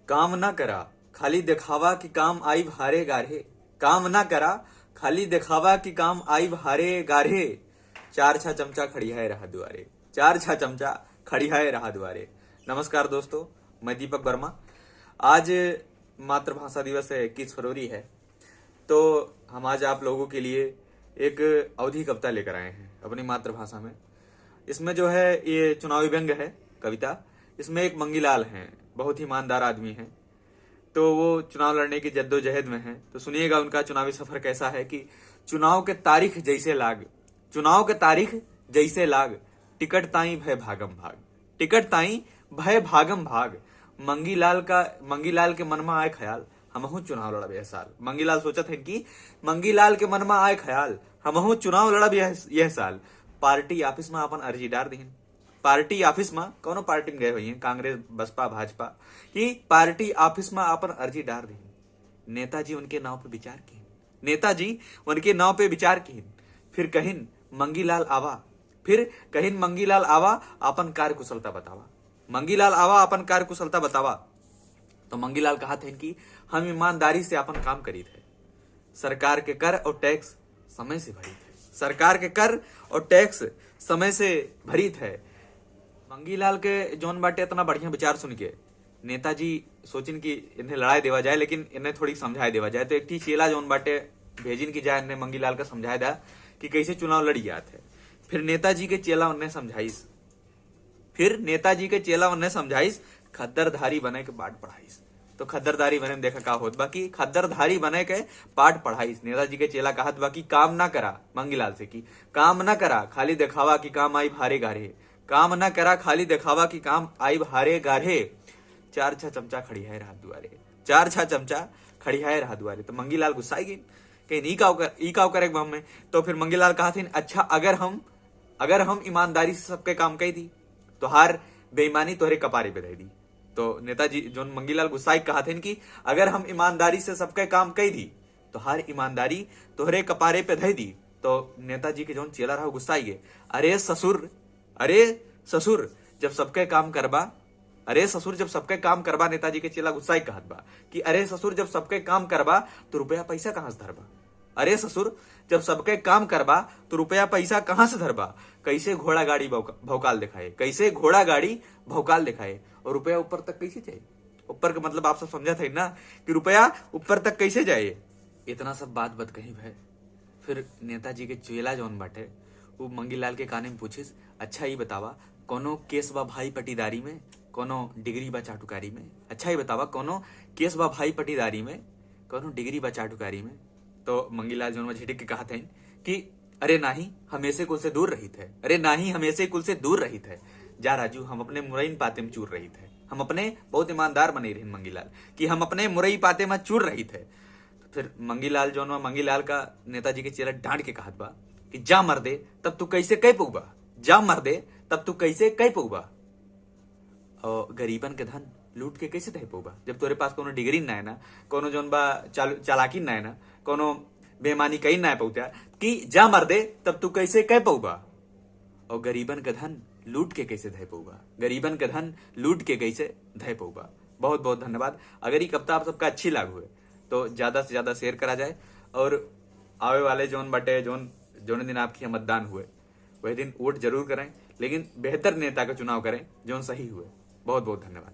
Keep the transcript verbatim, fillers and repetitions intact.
काम ना करा, खाली देखावा कि काम आइब हारे गारे। काम ना करा, खाली देखावा कि काम आइब हारे गारे। चार छा चमचा खड़ियाए रहा दुआरे। चार छा चमचा खड़ियाए रहा दुआरे। नमस्कार दोस्तों, मैं दीपक वर्मा। आज मातृभाषा दिवस है, इक्कीस फरवरी है। तो हम आज आप लोगों के लिए एक अवधी कविता लेकर आए हैं अपनी मातृभाषा में। इसमें जो है, ये चुनावी व्यंग्य है कविता। इसमें एक मंगीलाल हैं, बहुत ही ईमानदार आदमी हैं। तो वो चुनाव लड़ने की जद्दोजहद में हैं। तो सुनिएगा उनका चुनावी सफर कैसा है कि चुनाव के तारीख जैसे लाग, चुनाव के तारीख जैसे लाग, टिकट ताई भय भागम भाग, टिकट ताई भय भागम भाग। मंगीलाल का, मंगीलाल के मन में आए ख्याल, हमहू चुनाव लड़ब यह साल। मंगीलाल सोचत हैं कि, मंगीलाल के मन में आए ख्याल, हमहू चुनाव लड़ब यह, यह साल। पार्टी ऑफिस में अपन अर्जी डार दीन। पार्टी ऑफिस में, कौनो पार्टी में गए हुई हैं, कांग्रेस, बसपा, भाजपा, कि पार्टी ऑफिस में अपन अर्जी डार दीन। नेताजी उनके नाव पे विचार किहिन। नेताजी उनके नाव पे विचार किहिन। फिर कहिन, "मंगीलाल आवा।" फिर कहिन, "मंगीलाल आवा, अपन कार्यकुशलता बतावा। मंगीलाल आवा, अपन कार्यकुशलता बतावा।" तो मंगीलाल कहत हैं कि हम ईमानदारी से अपन काम करीत है, सरकार के कर और टैक्स समय से भरीत है, सरकार के कर और टैक्स समय से भरीत है। मंगीलाल के जौन बाटे इतना बढ़िया विचार सुन के नेताजी सोचिन कि इन्हें लड़ाए देवा जाए, लेकिन इन्हें थोड़ी समझाए देवा जाए। तो एक ठी चेला जौन बाटे भेजिन कि जाए इन्हें मंगीलाल का समझाए दा कि कैसे चुनाव लड़ी जात है। फिर नेताजी के चेला उन्हें समझाइस, फिर नेताजी के चेला उन्हें समझाइस, खद्दरधारी बने के पाठ पढ़ाइस। तो खद्दरधारी बने में देखा का होत बा कि खद्दरधारी बने के पाठ पढ़ाइस। नेताजी के चेला कहत बा कि काम ना करा, मंगीलाल से कि काम ना करा, खाली देखावा कि काम आइब हारे गारे। काम ना करा, खाली देखावा कि काम आइब हारे गारे। चार छा चमचा खड़ियाए रहा दुआरे, चार छा चमचा खड़ियाए रहा दुआरे। तो मंगीलाल गुस्साई गइन, कहिन, "ई का कर, ई का करे के बा हमें?" तो फिर मंगीलाल कहत हैं, "अच्छा, अगर हम, अगर हम ईमानदारी से सबके काम कई दी, तोहार बेईमानी तोहरे कपारे पे धई दी।" तो नेताजी, जौन मंगीलाल गुस्साई कहत हैं कि अगर हम ईमानदारी से सबके काम कई दी, तोहार ईमानदारी तोहरे कपारे पे धई दी। तो नेताजी के जौन चेला रहा गुस्साई गए, "अरे ससुर, अरे ससुर, जब सबके काम करबा, अरे ससुर, जब सबके काम करबा," नेताजी के चेला गुस्साई कहत बा कि "अरे ससुर, जब सबके काम करबा, तो रुपया पैसा कहाँ से धरबा? अरे ससुर, जब सबके काम करबा, तो रुपया पैसा कहाँ से धरबा? कैसे घोड़ा गाड़ी भौका-, भौकाल दिखाए, कैसे घोड़ा गाड़ी भौकाल दिखाए, और रुपया ऊपर तक कैसे जाए?" ऊपर के मतलब आप सब समझत है ना कि रुपया ऊपर तक कैसे जाए। इतना सब बात बतकही भय। फिर नेताजी के चेला जौन बाटे, उ मंगीलाल के काने में पूछिस, "अच्छा, ई बतावा, कौनो केस बा भाई पटीदारी में, कौनो डिग्री बा चाटुकारी में? अच्छा, ई बतावा, कौनो केस बा भाई पटीदारी में, कौनो डिग्री बा चाटुकारी में?" तो मंगीलाल जौन बा झिटिक के कहत हैं कि, "अरे नाही, हम ऐसे कुल से दूर रहित है। अरे नाही, हम ऐसे कुल से दूर रहित है। जा राजू, हम अपने मुरई पाते में चूर रहित है।" हम अपने, बहुत ईमानदार बने रहन मंगीलाल, कि "हम अपने मुरई पाते में चूर रहित है।" तो फिर मंगीलाल जौन बा, मंगीलाल का नेताजी के चेला डांट के कहत बा कि "जा मर्दे, तब तू कैसे कह पउबा? जा मर्दे, तब तू कैसे कह पउबा? और गरीबन के धन लूट के कैसे दे पउबा? जब तोरे पास कोनो डिग्री ना है ना, कोनो जौन बा चालू, चालाकी ना है ना, कोनो बेईमानी कई ना है पउता, कि जा मर्दे, तब तू कैसे कह पउबा? और गरीबन के धन लूट के कैसे धे पउबा? गरीबन के धन लूट के कैसे धे पउबा?" बहुत बहुत धन्यवाद। अगर ये कविता आप सबका अच्छी लाग हुए, तो ज़्यादा से ज़्यादा शेयर करा जाए, और आवे वाले जौन बाटे, जौन, जौन दिन आपके यहाँ मतदान हुए, वही दिन वोट जरूर करें, लेकिन बेहतर नेता का चुनाव करें, जौन सही हुए। बहुत बहुत धन्यवाद।